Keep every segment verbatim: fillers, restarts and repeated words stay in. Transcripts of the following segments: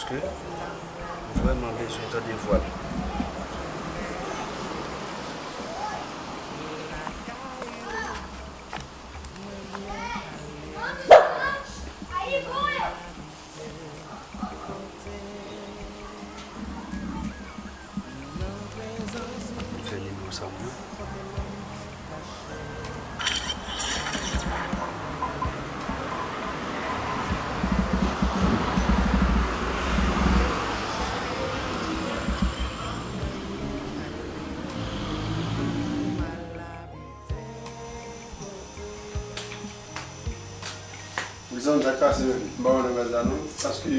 Paske m vrèman bezwen tande vwa l. M fè nimewo sa mwen. Mezanmi, sa k pase menm? M pa konn anmèd la non. Paske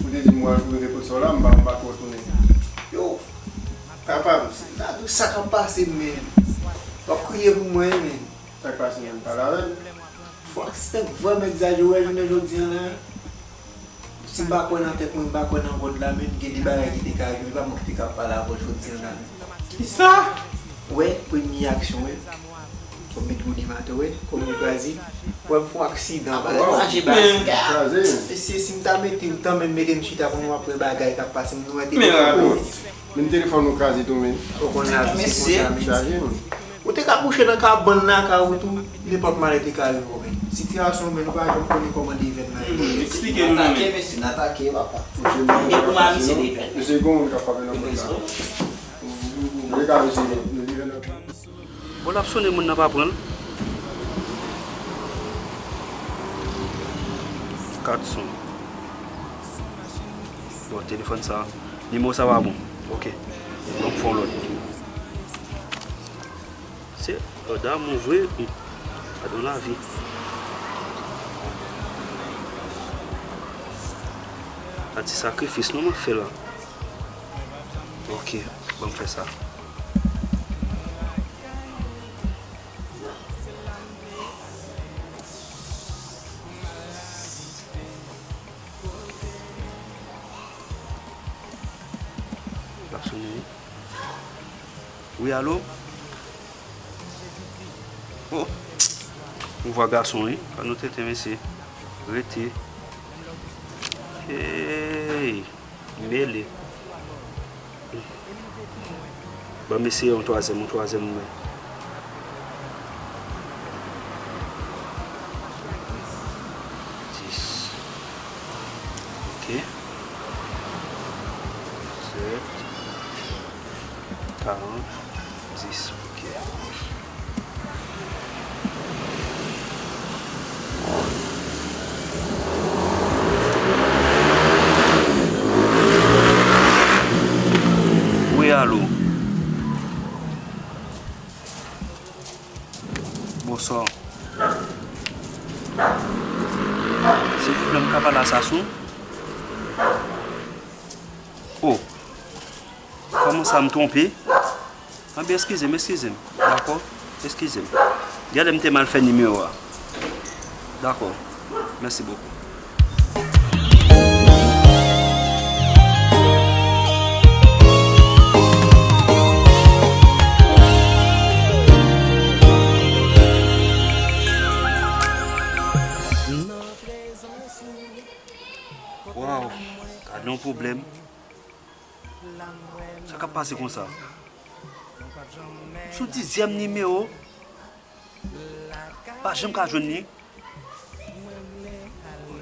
ou te di m w al pou repo sa w la, m pa, m pa twò tounen. Yo, papa m, sa, sa k ap pase menm? W ap kriye pou mwen, menm. Sa k pase menm? Pale avè m. Fò aksidan vrèman egzajere jounen jodi a la. Si m pa kwè nan tèt mwen, m pa kwè nan God la, menm gen de bagay ki te ka rive, pa mwen ki te ka pale avè w jodi a la. Kisa? Wè, premye aksyon, wè. Kòm met goudi maten, wè, kòm yo kraze. Wè, m fè yon aksidan, bagay kraze. Mesye, si m ta mete m, tanmen m mete m chita pou nou ap wè bagay k ap pase, m nou wè telefòn. Men telefòn nou kraze tou, men. Ou konn lavi se konsa, men. Chaje nou. Ou te ka kouche nan kabann lakay ou tou, nenpòt malè te ka rive w, men. Sitiyasyon, men, nou pa janm konnen kòman devènman yo ye. Eksplike nou, non, men. N atake, mesye, n atake, papa. Mesye, bon, mesye, gon moun k ap frape nan pòt la. Bon, l ap sonnen, moun nan pa pran l. Kat son. Bon, telefòn sa, nimewo sa pa bon. Ok. Bon, m fè yon lòt. Se, oh, damou vre. Gadon lavi. A ti sakrifis non m ap fè la. Ok, ban m fè sa. L ap sonnen wi. Wi, alo? Oh! M vwa gason wi. An nou tenten mesye. Rete. Hey! Mele. Ban m eseye yon twazyèm, yon twazyèm mwen. Dis. Ok. Sèt. Karant. Dis. Ok. Wi, alo. Bonswa. Silvouplè, m ka pale a Sasou? Oh. Kòman sa, m twonpe? Anben, eskize m, eskize m. Dakò? Eskize m. Genlè m te mal fè nimewo a. Dakò. Mèsi bokou. Waw, gad yon pwoblèm. Sa k ap pase konsa? Sou dizyèm nimewo, pa janm ka jwenn li.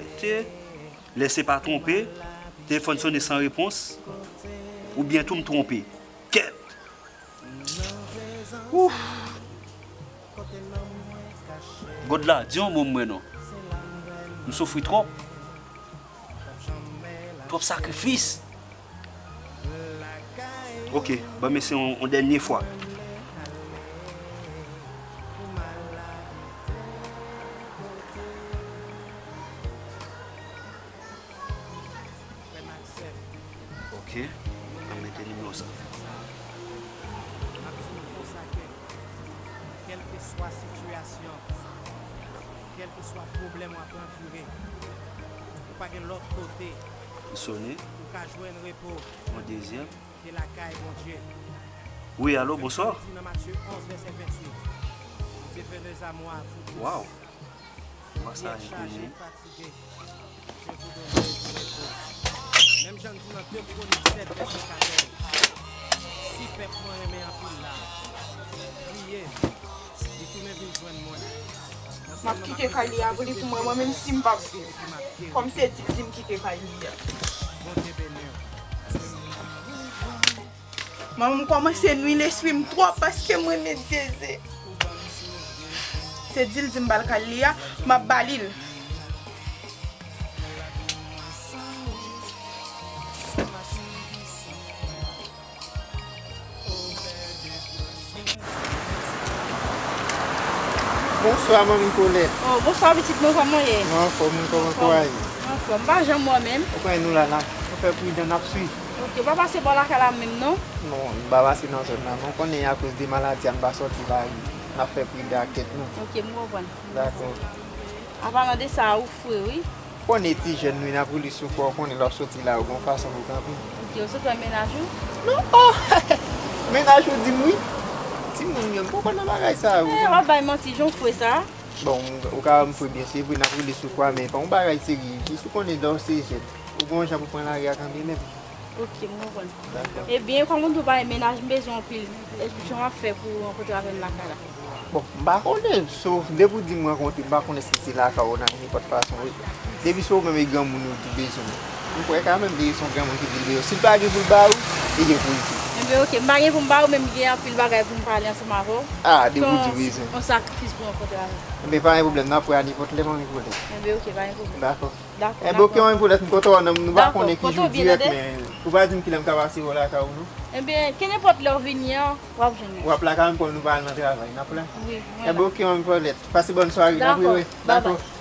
Rete. Lè se pa twonpe, telefòn sonnen san repons, oubyen tou m twonpe. Kèt! Ouf! God la, di yon mo m wè non. M soufri twòp. Twòp sakrifis. Ok, ban m eseye yon, yon dènye fwa. Ok, ban m mete nimewo sa. Kèlkeswa sitiyasyon, kèlkeswa pwoblèm w ap andire, ou pa gen lòt kote. Li sonnen. Ou ka jwenn repo. Yon dezyèm. Ke lakay Bondye. Wi, alo, bonswa. Di nan Matye onz, vèsè venntuit, Bondye vle les amours à vous tous. Waw. Mwen sa ki charje, fatige, je vous donnerai du repos. Menm jan m di nan de Kwonik sèt vèsè katòz, si pèp mwen renmen anpil la, priye m, li tounen vin jwenn mwen. M ap kite kay li a pou li pou mwen, mwen menm si m p ap viv. Kòm se di l di m kite kay li a. Manman m kòmanse nwi lespri m twòp paske m renmen Zeze. Se di l di m ba l kay li a, m ap ba li l. Bonswa, manmi Kolèt. Oh, bonswa, pitit mwen, kòman w ye? Mwen anfòm, wi, kòman kò a ye? Anfòm. M pa janm wè w menm. Ou konnen nou la, n ap fè pridan, n ap swiv. Ok, ou pa pase bò lakay la menm, non? Non, m pa pase nan zòn nan, non. Ou konnen akoz de maladi a, m pa sòti Pari. N ap fè pridan ak tèt nou. Ok, m konprann. Dakò. Apalan de sa, ou fre, wi. Konnen ti jèn wi, n ap rele sou kò, konnen lè w soti la, ou gon fason pou kanpe. Ok, ou sot wè mennaj ou? Non, oh! Mennaj ou di m wi. Timoun yo, m poko nan bagay sa yo. Eh, w ap bay manti, jan w fre sa. Bon, ou ka wè m fre byen, se vre, n ap rele sou kò a, men pa yon bagay serye. Jis ou konnen lè w se jèn, ou gon jan pou pran lari a kanmenm. Ok, m konprann. Dakò. Ebyen, kòm ou di w pa gen mennaj, m bezwen anpil ekspliksyon w ap fè pou w rankontre avè m lakay la. Bon, m pa konnen, so, depi w di m rankontre, m pa konnen èske se lakay ou nan nenpòt fason, wi. Depi se ou menm e granmoun ou di w bezwen m. M kwè kanmenm, depi se yon granmoun ki di l bezwen w, si l pa gen pou l ba ou, li gen pou l di w. Enben, ok, m pa gen pou m ba ou, men m gen anpil bagay pou m pale ansanm avè w. Ah, depi w di w bezwen m. Yon sakrifis pou w rankontre avè m. Enben, pa gen pwoblèm, n ap wè a nenpòt lè, manmi Kolèt. Enben, ok, pa gen pwoblèm. Dakò. Dakò, enben, ok, dakò. Manmi Kolèt, m kontan wè w nan, nou pa konnen ki jou dirèk, men ou pa di m kilè m ka pase wè w lakay ou, non? Enben, kenenpòt lè w vini an, w ap jwenn mwen. W ap la kanmenm, kòm nou pa al nan travay, n ap la? Wi, mwen la. Enben, ok, manmi Kolèt, pase bòn sware, n ap rewè. Dakò, bye bye.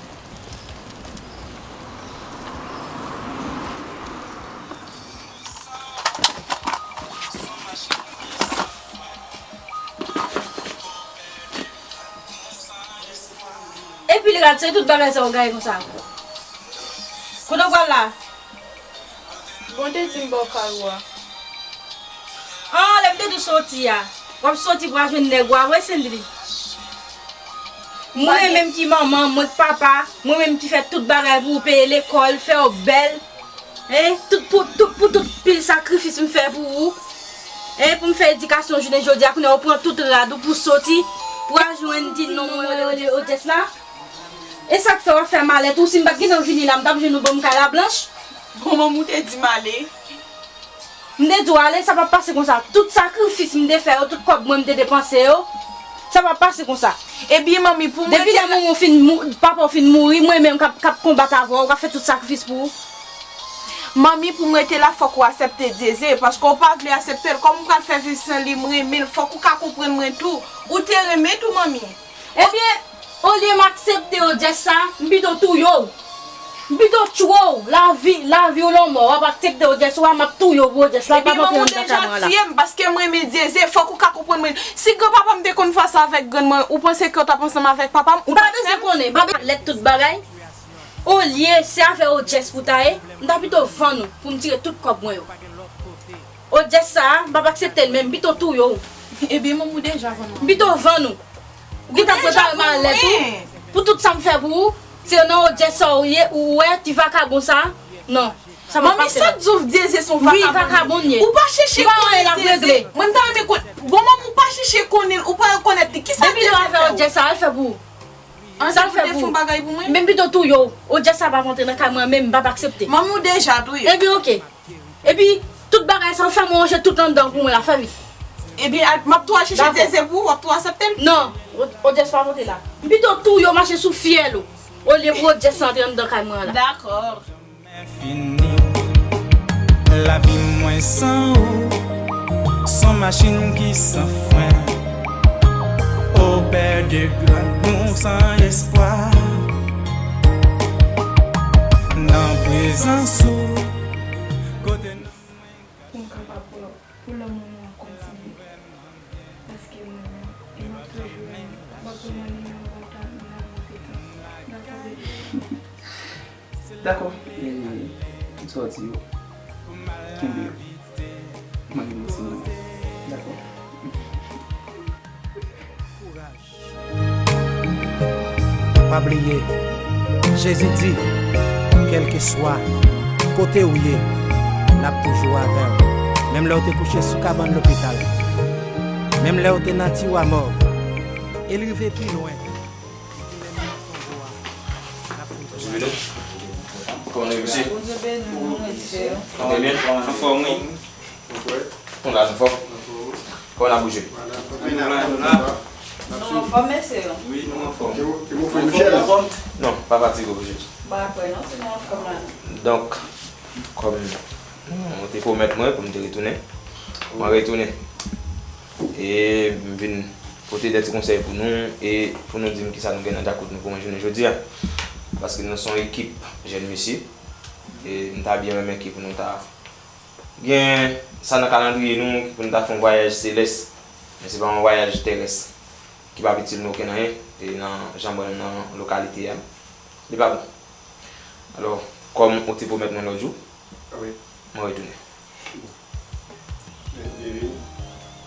Epi li rad, se tout bagay sa ou gaye konsa. Kote w pral la? Bon, te di m ba w kay ou a. Ah, lè m te di w soti a, w ap soti pou al jwenn nèg ou a vre, Sendri? Mwen menm ki manman, mwen k papa, mwen menm ki fè tout bagay pou ou, peye lekòl, fè w bèl. Hein? Tout pou, tout pou tout pil sakrifis m fè pou ou. Hein? Pou m fè edikasyon jounen jodi a, kounye a ou pran tout rad ou pou soti, pou al jwenn ti nonm mwen rele Odès la. E sa k fè w ap fè malèt ou? Si m pa t gentan vini la, m t ap jwenn ou ban m kay la blanch. Bon, manman, ou te di m ale. M te di w ale, sa p ap pase konsa. Tout sakrifis m te fè yo, tout kòb mwen m te depanse yo, sa p ap pase konsa. Ebyen, manmi, pou mwen... Depi lè manman w fin mou-, papa w fin mouri, mwen menm k ap, k ap konbat avè w, k ap fè tout sakrifis pou ou. Manmi, pou mwen te la, fòk ou aksepte Zeze, paske w pa vle aksepte l. Kòman m pral fè viv san li? M renmen l, fòk ou ka konprann mwen tou. Ou te renmen tou, manmi. Ebyen, olye m aksepte Odès sa, m pito touye w. M pito tchwe w, lavi, lavi w lanmò, w ap aksepte Odès ou a, m ap touye w pou Odès la, pa antre anndan kay mwen la. Ebyen, manman, ou deja tiye m, paske m renmen Zeze, fòk ou ka konprann mwen. Si granpapa m te konn fè sa avèk grann mwen, ou panse ke w t ap ansanm avèk papa m, ou t ap fè m? M pa bezwen konnen, m pa bezwen lèt tout bagay. Olye se avè Odès pou w ta ye, m ta pito vann ou pou m tire tout kòb mwen yo. Odès sa a, m p ap aksepte l menm, m pito touye w. Ebyen, manman, ou deja vann mwen. M pito vann ou. Ou gentan prepare malèt ou pou tout sa m fè pou ou. Se nan Odès sa ou ye, ou wè, ti vakabon sa a. Non, sa p ap pase la. Manmi, sa k di w Zeze se yon vakabon? Wi, vakabon l ye. Ou pa chèche konnen Zeze. Mwen, m ta renmen konn. Bon, manman, ou pa chèche konnen l, ou pa rekonèt li. Kisa Zeze fè w? Depi lè w avè Odès sa, al fè pou ou. Sa l fè pou ou? Menm pito touye w. Odès sa p ap antre nan kay mwen menm, m p ap aksepte. Manmi, ou deja touye. Ebyen, ok. Epi, tout bagay sa, ou fè mwen ranje tout anndan pou mwen la, fè vit. Ebyen, al, m ap tou al chèche Zeze pou ou, w ap tou aksepte l? Non, Odès pa monte la. M pito touye w mache sou fyèl ou, olye pou Odès antre anndan kay mwen an la. Dakò. Fini. Lavi mwen san ou, s on machin ki san fren. O Pè de glwa, nou san espwa. Nan prezans ou, kote nanm mwen ka... Pou m kapab, pou, pou lanmou nou an kontinye. Paske m renmen w, e m ap toujou renmen w. M ap jwenn yon lòt moun nan mwen pito. Dakò, bebe? Dakò. E tout sa w di yo, kenbe yo. Mande m yon ti moman. Dakò? Kouraj. Pa bliye, Jezi di, kèlkeswa kote w ye, L ap toujou avè w. Menm lè w te kouche sou kabann lopital. Menm lè w te nan tiwa mòg. E l rive pi lwen. Bonjou, Vino. Kòman nou ye, mesye? Bondye beni nou, mesye. Trè byen. Anfòm, wi. Kòman la, anfòm? Kòman n ap bouje? Nou anfòm, mesye. Wi, nou anfòm. Anfòm? Non, pa fatige, bouje. M pa kwè non, si nou anfòm la. Donk, kòm nou te pwomèt mwen pou m te retounen, mwen retounen. E m vin pote de ti konsèy pou nou e pou nou di m kisa nou gen nan djakout nou pou mwen jounen jodi a. Paske nou se yon ekip jèn mesye. E m ta byen renmen ke pou nou ta gen sa nan kalandriye nou, pou nou ta fè yon vwayaj selès. Men se pa yon vwayaj terès ki p ap itil nou okenn anyen, e nan jan mwen nan lokalite a, li pa bon. Alò, kòm ou te pwomèt mwen lòt jou, wi, mwen retounen.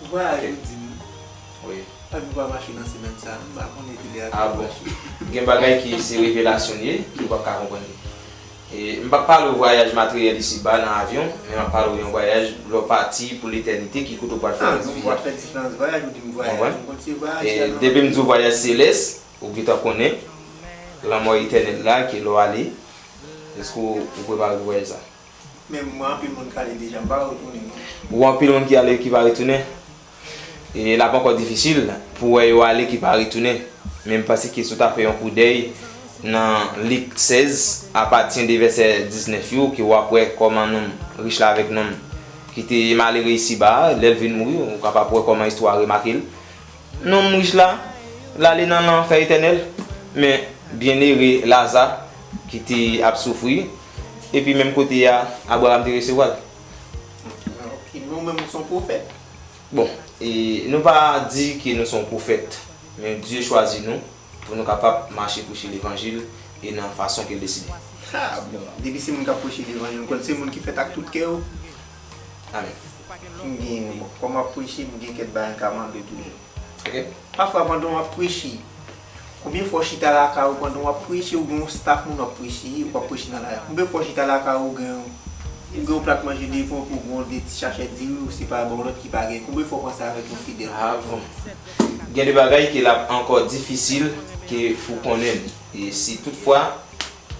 Vwayaj ou di m, wi, pa vin pa mache nan semèn sa, m pa konnen ki lè a. Ah bon. Gen bagay ki se revelasyon li ye, ki w p ap ka konprann li. E, m p ap pale w vwayaj materyèl isiba nan avyon, men m ap pale w yon vwayaj lè w pati pou letènite ki kote w pral fè diferans vwayaj, ou di m vwayaj, m konn se vwayaj. E depi m di w vwayaj selès, ou gentan konnen lanmò etènèl la, ke lè w ale, èske w, ou prepare pou vwayaj sa? Men mwen anpil moun k ale deja, m pa retounen non. Ou anpil moun ki ale ki pa retounen? E l ap ankò difisil pou wè yo ale ki pa retounen. Men m panse ke si w ta fè yon koudèy nan Lik sèz, apati de vèsè diznèf yo, ke w ap wè kòman nonm rich la avèk nonm ki te malere isiba a, lè l vin mouri, ou kapab wè kòman istwa a remake l. Nonm rich la, l ale nan lanfè etènèl, men byennere Laza ki te ap soufri, epi menm kote a, Abraram te resevwa l. Ok, men ou menm ou se yon pwofèt. Bon, e nou pa di ke nou se yon pwofèt, men Dye chwazi nou pou nou kapab mache preche levanjil e nan fason ke l deside. Ha, bon, depi se moun k ap preche levanjil, m kwè se moun ki fèt ak tout kè yo. Amèn. M gen, bon, kòm m ap preche, m gen kèk bagay m ka mande toujou. Ok. Pafwa, pandan w ap preche, konbyen fwa w chita lakay ou pandan w ap preche, ou gen yon staf moun w ap preche, ou p ap preche nan lari a? Konbyen fwa w chita lakay ou, ou gen, ou gen yon plat manje devan w, ou gen de ti sachè diri, ou se pa ba w lòt ki pa gen? Konbyen fwa w panse avèk yon fidèl? Ah bon. Gen de bagay ke l ap ankò difisil ke pou konnen. E si toutfwa,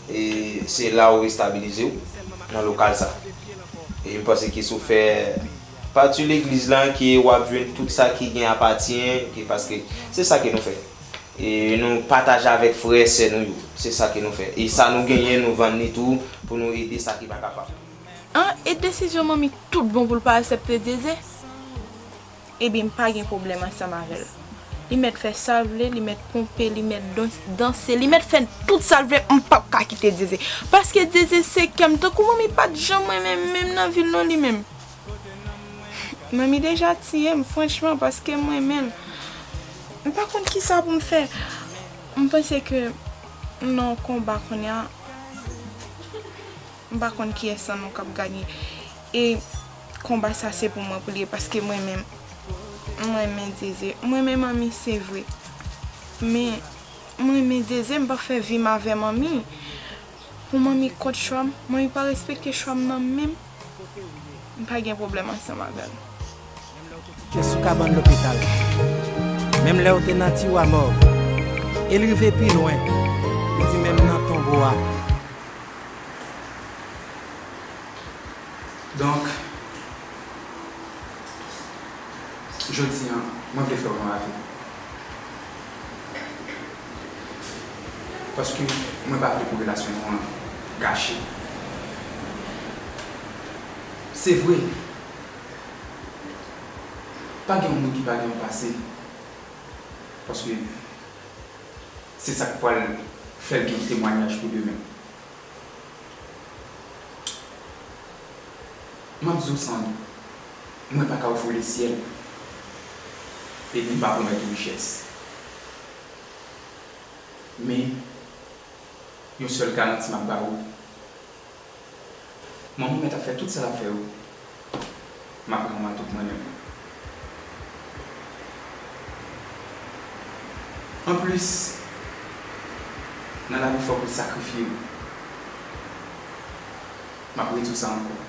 e se la ou estabilize w nan lokal sa. E m panse ke si w fè pati legliz la, ke w ap jwenn tout sa ki gen apati, ke paske se sa ke nou fè. E nou pataje avèk frè e sè nou yo. Se sa ke nou fè. E sa nou genyen, nou vann li tou pou nou ede sa ki pa kapab. An, e desizyon manmi tout bon pou l pa aksepte Zeze? Ebyen, m pa gen pwoblèm ansanm avè l. Li mèt fè sa l vle, li mèt ponpe, li mèt don-, danse, li mèt fè tout sa l vle, m p ap ka kite Zeze. Paske Zeze se kè m, tankou manmi pa t janm renmen m menm nan vi l non li menm. Manmi deja tiye m, franchman, paske m renmen l. M pa konn kisa pou m fè. M panse ke m nan yon konba kounye a. M pa konn kiyès nan nou k ap ganye. E konba sa se pou mwen pou l ye, paske mwen menm, mwen renmen Zeze. Mwen renmen manmi, se vre. Men, mwen renmen Zeze, m p ap fè vi m avè manmi. Pou manmi kont chwa m, manmi pa respekte chwa m nan menm. M pa gen pwoblèm ansanm avè l. Kouche sou kabann lopital. Menm lè w te nan tiwa mòg. E l rive pi lwen. Li di menm nan tonbo a. Donk, jodi a, mwen vle fè w yon ravil. Paske mwen pa vle pou relasyon nou an gache. Se vre, pa gen yon moun ki pa gen yon pase, paske se sa k pral fè l gen temwayaj pou demen. M ap di w, Sandra, mwen pa ka ofri w lesyèl, epi m pa pwomèt ou richès. Men, yon sèl garanti m ap ba ou, manman w mèt ap fè tout sa l ap fè yo, m ap rann w a tout mwen menm. Anplis, nan lavi fòk ou sakrifye w. M ap redi w sa ankò.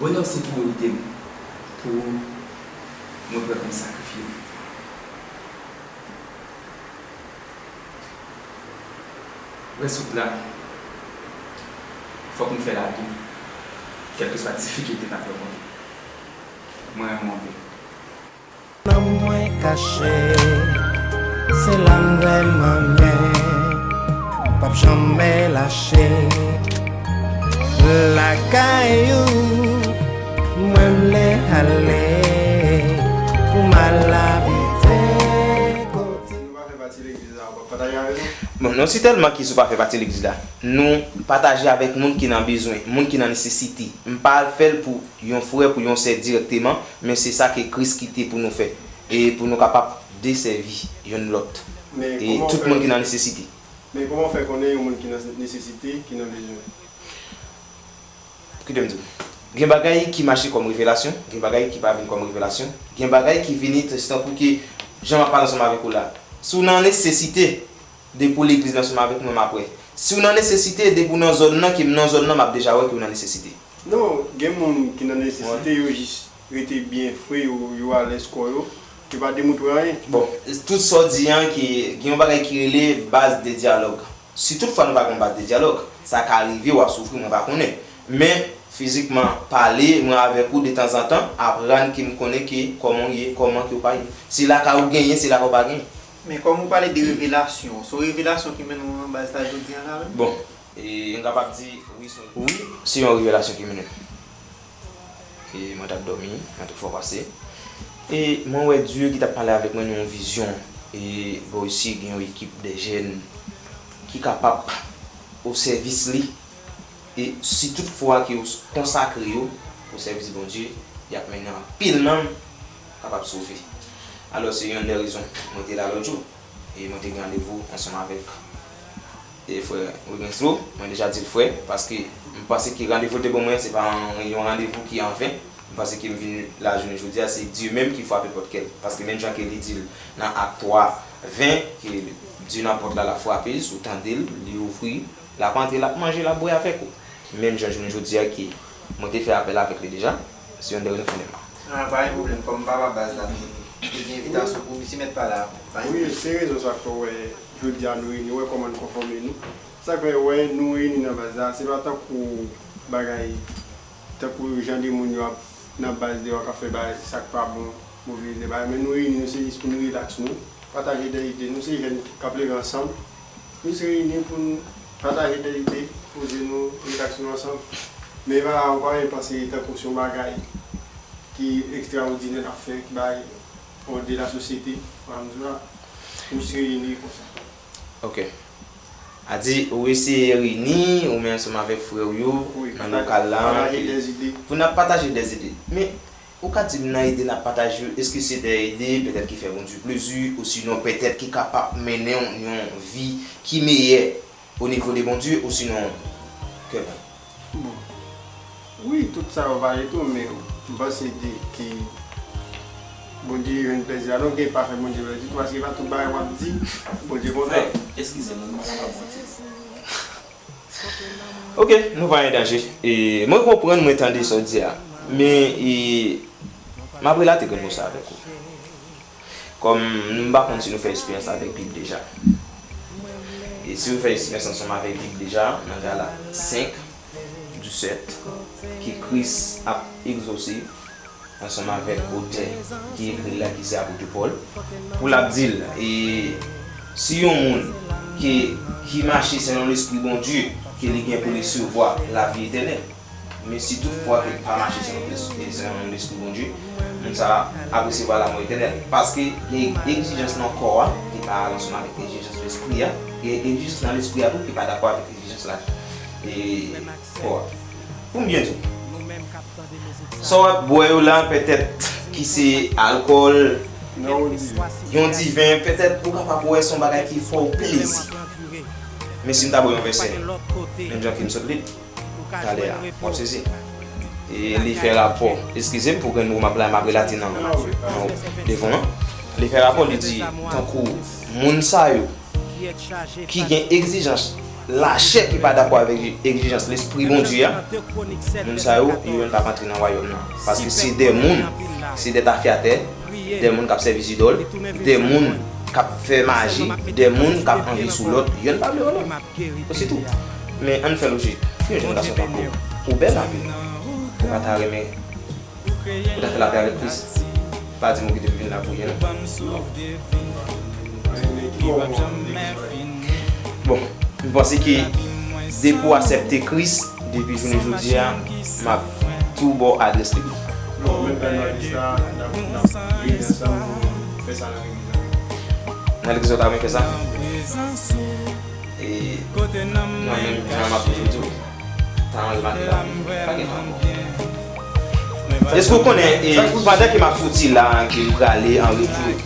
Bonè w se priyorite m. Pou ou, mwen prè pou m sakrifye m. Rès wout la, fòk nou fè l a de, kèlkeswa difikilte n ap rankontre. Mwen renmen w anpil. Nanm mwen kache, se la m vrèman ye. M p ap janmen lache. Lakay ou, mwen vle ale. Pou m al abite kote. Nou pa fè pati legliz la, w p ap pataje avè nou? Bon, non, si tèlman ke si w pa fè pati legliz la, nou pataje avèk moun ki nan bezwen, moun ki nan nesesite. M pa al fè l pou yon frè, pou yon sè dirèkteman, men se sa ke Kris kite pou nou fè. E pou nou kapab desèvi youn lòt. Men E kòman w tout fè moun ki nan nesesite. Men kòman w fè konnen yon moun ki nan nesesite, ki nan bezwen? Kite m di w. Gen bagay ki mache kòm revelasyon, gen bagay ki pa vin kòm revelasyon, gen bagay ki vini tankou ke jan m ap pale ansanm avèk ou la. Si w nan nesesite, depi w legliz la ansanm avèk mwen, m ap wè. Si w nan nesesite, depi w nan zòn nan, ke m nan zòn nan, m ap deja wè ke w nan nesesite. Non, gen moun ki nan nesesite, yo jis rete byen fre, yo, yo alèz kò yo, yo pa demontre anyen. Bon, tout sa w di an, ki, gen yon bagay ki rele baz de dyalòg. Si toutfwa nou pa gen yon baz de dyalòg, sa ka rive w ap soufri, mwen pa konnen. Men, fizikman pale, mwen avèk ou detanzantan, aprann ke m konnen ke kòman w ye, kòman ke w pa ye. Se lakay ou genyen, se lakay ou pa genyen. Men kòm ou pale de revelasyon, se yon revelasyon ki mennen w nan baz la jodi a la menm? Bon, e, m kapab di, wi, se yon, wi, se yon revelasyon ki mennen m. E mwen t ap dòmi, nan tout fwa pase. E mwen wè Dye ki t ap pale avèk mwen nan yon vizyon. E bò isi, gen yon ekip de jèn ki kapab o sèvis li. E si tout fwa ke yo konsakre yo o sèvis Bondye, y ap mennen anpil nanm kapab sove. Alò, se yonn de rezon mwen te la lòt jou. E mwen te gen randevou ansanm avèk e frè Rubenslo, mwen deja di l frè, paske m panse ke randevou l te ban mwen an, se pa yon, yon randevou ki an ven. M panse ke m vin la jounen jodi a, se Dye menm ki frape pòt kè l. Paske menm jan ke li di l nan Ak twa ven, ke Dye nan pòt la, l ap frape, si w tande l, li ouvri, l ap antre, l ap manje, l ap bwè avèk ou. Menm jan jounen jodi a ke mwen te fè apèl avèk li deja, se yonn de rezon ki mennen m la. Ah, pa gen pwoblèm, kòm papa baz la, men te gen envitasyon pou misye mèt pale avè w. Pa gen Wi, pwoblèm. Se rezon sa k fè w wè jodi a nou reyini, wè kòman n konfòme nou. Sa k fè wè nou reyini nan baz la, se pa tankou bagay, tankou jan de moun yo ap nan baz deyò k ap fè bagay, sa k pa bon, move bagay, men nou reyini, nou se jis pou nou rilaks nou, pataje de ide, nou se jèn k ap leve ansanm, nou se reyini pou n pataje de ide, poze nou, rilaks nou ansanm. Men pa, ou pa menm panse tankou se yon bagay ki ekstraòdinè n ap fè, ki bay hors de la société, pa m di w la, nou se reyini konsa. Ok. A di, ou eseye reyini, ou menm ansanm avèk frè w yo, Wi, nan pou lokal la, pataje ke, de ide. Pou n ap pataje de ide. Men, ou ka di m nan ide n ap pataje yo, èske se de ide, petèt ki fè Bondye plezi, osinon petèt ki kapab mennen w yon vi ki meyè o nivo de Bondye, osinon, kèlkonk? Bon. Wi, tout sa yo vale tou, men m panse di ke Bondye jwenn plezi ladan, ou gen pa fè Bondye plezi tou, paske pa tout bagay w ap di, Bondye kontan. Frè, eskize m, m pa kapab kontinye. Ok, nou pa an danje. E, mwen konprann, mwen tande sa w di a. Men, e, m ap relate grenn mo sa avèk ou. Kòm m pa konn si nou fè eksperyans avèk Bib deja. E si nou fè eksperyans ansanm avèk Bib deja, nan Galat senk, disèt, ke Kris ap egzose ansanm avèk otè ki ekri l la, ki se apot Pòl, pou l ap di l, e si yon moun ki, ki mache selon Lespri Bondye, ke li gen pou l resevwa lavi etènèl. Men si tout fwa ke l pa mache selon, selon Lespri Bondye, moun sa a ap resevwa lanmò etènèl. Paske gen egzijans nan kò a, ki pa al ansanm avèk egzijans lespri a, gen egzijans nan lespri a tou, ki pa dakò avèk egzijans la, e, kò a. Pou m byen di w, sa w ap bwè yo la, petèt ki se alkòl, yon diven, petèt ou kapab wè se yon bagay ki fè w plezi. Men si m ta ba w yon vèsè, menm jan ke m sot li, talè a, w ap sezi. E li fè rapò, eskize m pou grenn mo m ap la, m ap relate nan, nan devan an. Li fè rapò, li di, tankou moun sa yo ki gen egzijans lachè ki pa dakò avèk egzijans Lespri Bondye a, moun sa yo, yo menm p ap antre nan wayòm nan. Paske se de moun, se de tafyatè, de moun k ap sèvi zidòl, de moun k ap fè maji, de moun k ap anvi sou lòt, yonn pa vle lòt. Se tou. Men ann fè lojik. Pou yon jèn gason tankou ou, ou bèl anpil. Ou pa ta renmen Ou ta fè lapè avèk Kris. Pa di m ou kite m vin la pou ye, non. Bon, m panse ke depi w aksepte Kris, depi jounen jodi a, m ap tou ba w adrès li. Bon, menm nan legliz la, n ap, n ap priye ansanm, fè sa nan legliz la. Nan legliz la, w ta renmen fè sa? E, mwen menm, jan m ap toujou di w, talan remake la, pa gen tan ankò. Èske w konnen, e, pandan ke m ap soti la, ke m prale an retou,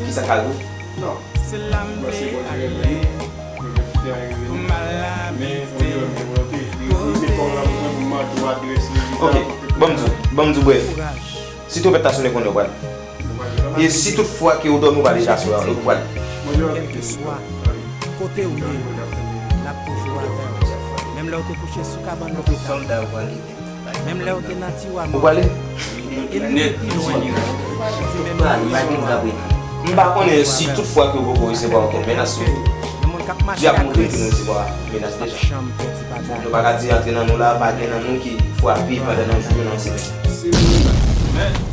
kisa k al pou? Non. Mwen se Bondye renmen nou, mwen menm ki te renmen nou. Men, Bondye renmen nou, li, li, li te fè w la, mwen, pou mande w adrès li, li Ok, ban m di w, ban m di w brèf. Si twonpèt la sonnen konnen w pral. E si tout fwa ke w dòmi w pral deja sou la, ou pral. Kèlkeswa kote w ye, l ap toujou avè w. Menm lè w te kouche sou kabann lopital, menm lè w te nan tiwa mò, e li te pi lwen, li di menm jan. M pa konnen si tout fwa ke w poko resevwa okenn menas, Dye ap montre ke nou resevwa menas deja. Nou pa ka di antre nan nou la, pa gen nan nou ki frape pandan nan jou yo nan semèn.